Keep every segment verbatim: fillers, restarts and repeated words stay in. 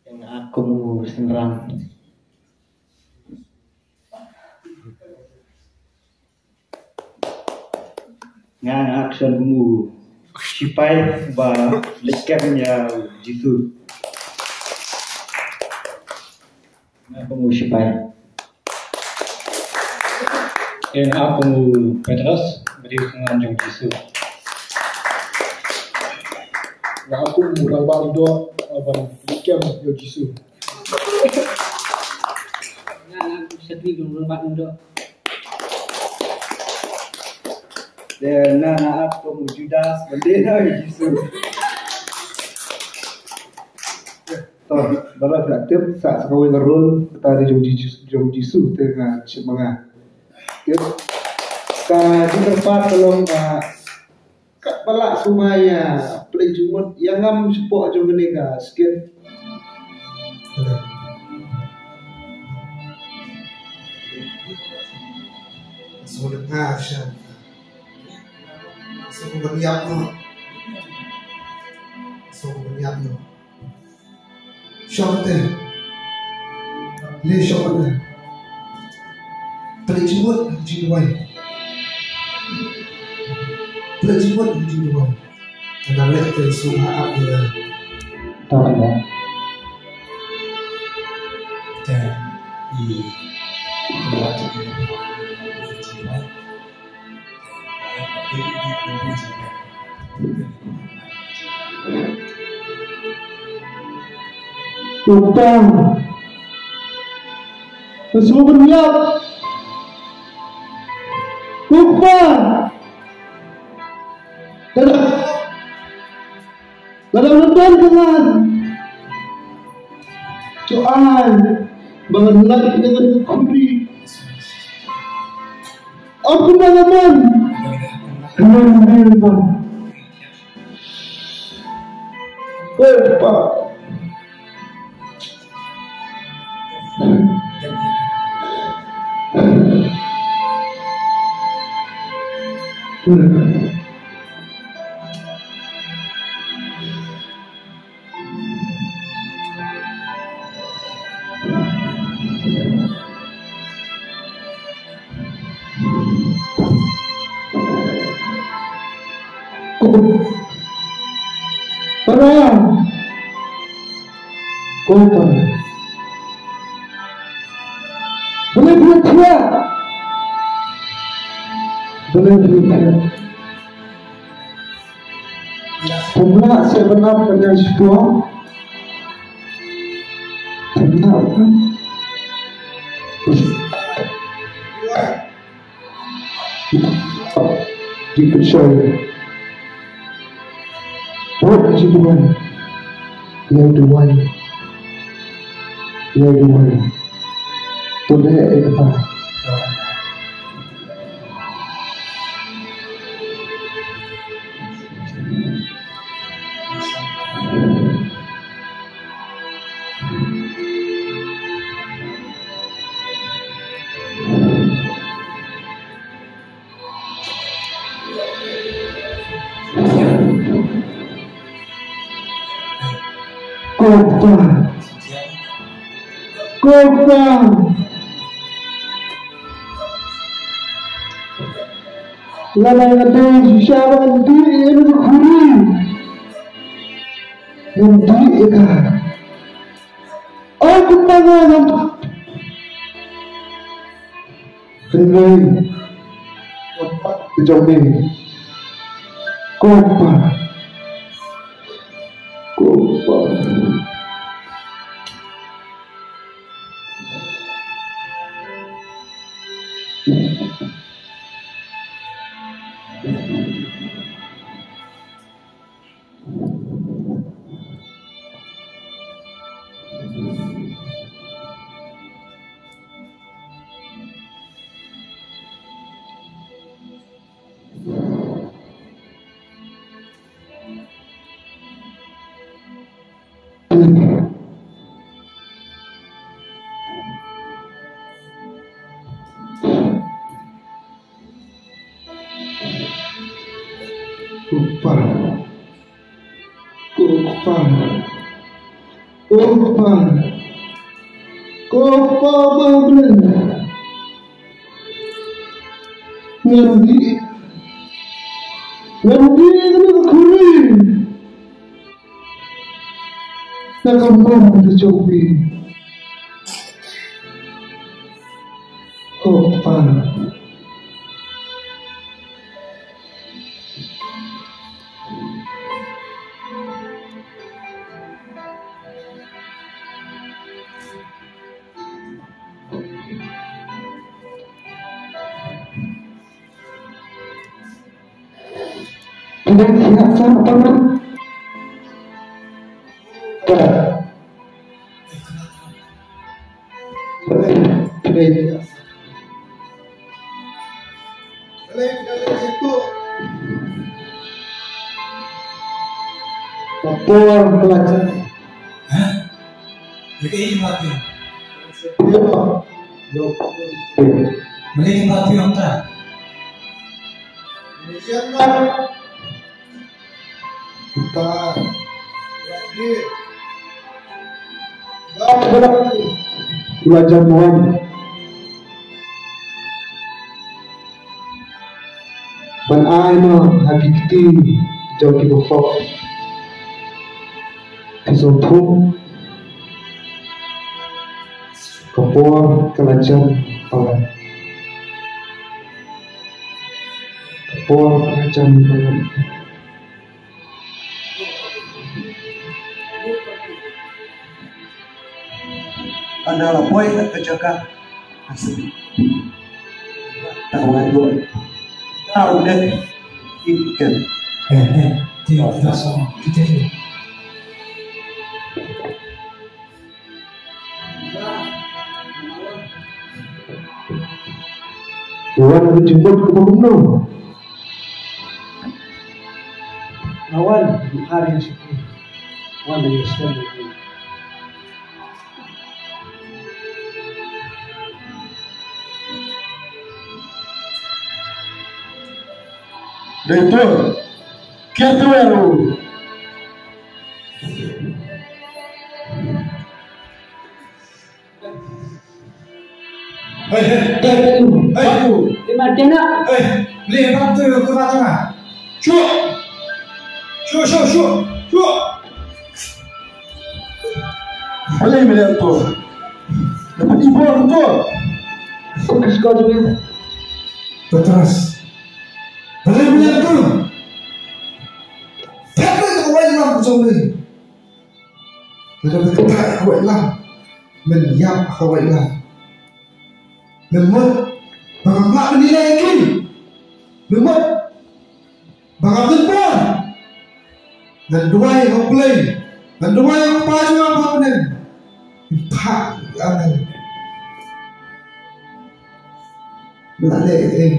Nga kum u synran. Nga, nga action kum u shipai ba leit kem ïa u Jisu. Nga kum u shipai. Nga kum u Petros, ba dei u synran jong u Jisu. Nga kum u rangbah lyngdoh, ba leit kem ïa u Jisu. Nga, nga kum u satri jong u rangbah lyngdoh. Te nga, nga kum u Judas, ba leit kem ïa u Jisu. To, ba la phi la tip, sa, sa kawei ka role, kata dei jong Jisu, jong Jisu, te nga shim ma nga. Tip. Ka jingkyrpad ka long ba, katba lah sumar ïa pynleit jingmut, ïa ngam shapoh jong kane ka skit. So, nga shim. So, ban ïap noh. So, ban ïap noh. Shong te. Le shong te. Pynleit jingmut jingduwai. Pynleit jingmut jingduwai. Kane leh te sngewbha ap ïa. Tang ïa. Te i. Ko Kpa, nga sngewbha ban ïap. Ko Kpa, lada, lada nga don ka lad, to ai ba ngan lait na ka khuri. Ap kumba nga mon. Kumba nga mon. Ko Kpa. Ko Para. Ko Para. Balei phi thiah? Balei phi thiah? Phi lah seh ban ap ban ïaid shuwa. Phi lah kan? Phi pynshoi. Bad ka jingduwai. Ïa duwai. Ïa duwai. To leh ïa kata. Ko Kpa. Ko Kpa. Lada nga dei shisha ba ngan dih ïa ka khuri, ngan dih ïa ka. Ai kumba nga ngam. Hynrei ka jong me. Ko Kpa. Ko Kpa. Ko Kpa. Ko Kpa. Ko Ko Pa, ko Pa ba ha bneng, ngan dih, ngan dih na ka khuri na ka mon ka jong phi, ko Pa. Ka por ka la jan. Hah? Ïa kaei ba phi ong? Balei ba phi ong ta? Ba la jan wan ban ai noh ha ki kti jong ki bakhot. Ki sngewthuh ka por ka la jan palat. Ka por ka la jan palat. Ynda la poi na ka jaka ka sdang. Ta wan doi. Ta wan doi. Ikan. Eh, eh, ti, ta so, ti, ti. Wan ka jingmut ka ba kumno? Wan, bukan yang suka. Wan yang suka. Dei tu. Kitu baru. Hei, hei, hei, hei. Hei, bang tu, tu mata tengah. Shu, shu, shu, shu, shu. Balei mynta tu? Dapat ibu tu. Fokus kau dulu. Petras. Balei mynta tu? Tapi tu kau yang nak jom ni. Lada phi kyntait ha ka wait lam, men ïap ha ka wait lam. Men mut ba ngam lah ban ïaleh ïa ki. Men mut ba ngam don bor. Ngan duwai ha U Blei, ngan duwai ha U Kpa jong nga uba ha bneng. Phin phah ïa nga. Lah leh ei ei.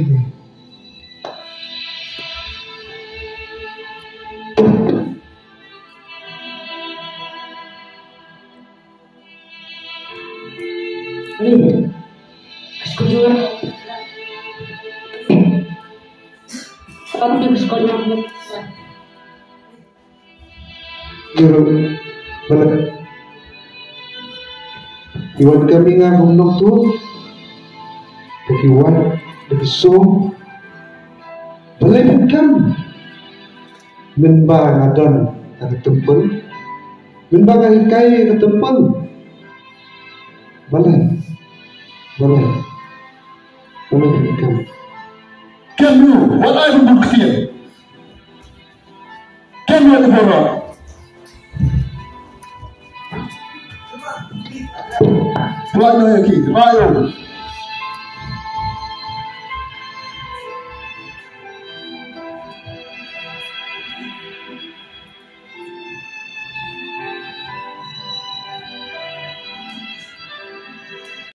Ïa, balei? Ki wan kam ïa nga kum nongtuh. Te ki wan da ki sum. Balei phin kam? Mynba nga don ha ka templ. Mynba nga hikai ha ka templ. Balei? Balei? Balei phin kam? Kem ïa u, wat ai ban bun ktien. Kem ïa u baroh. Pynlait noh ïa ki, pynlait noh.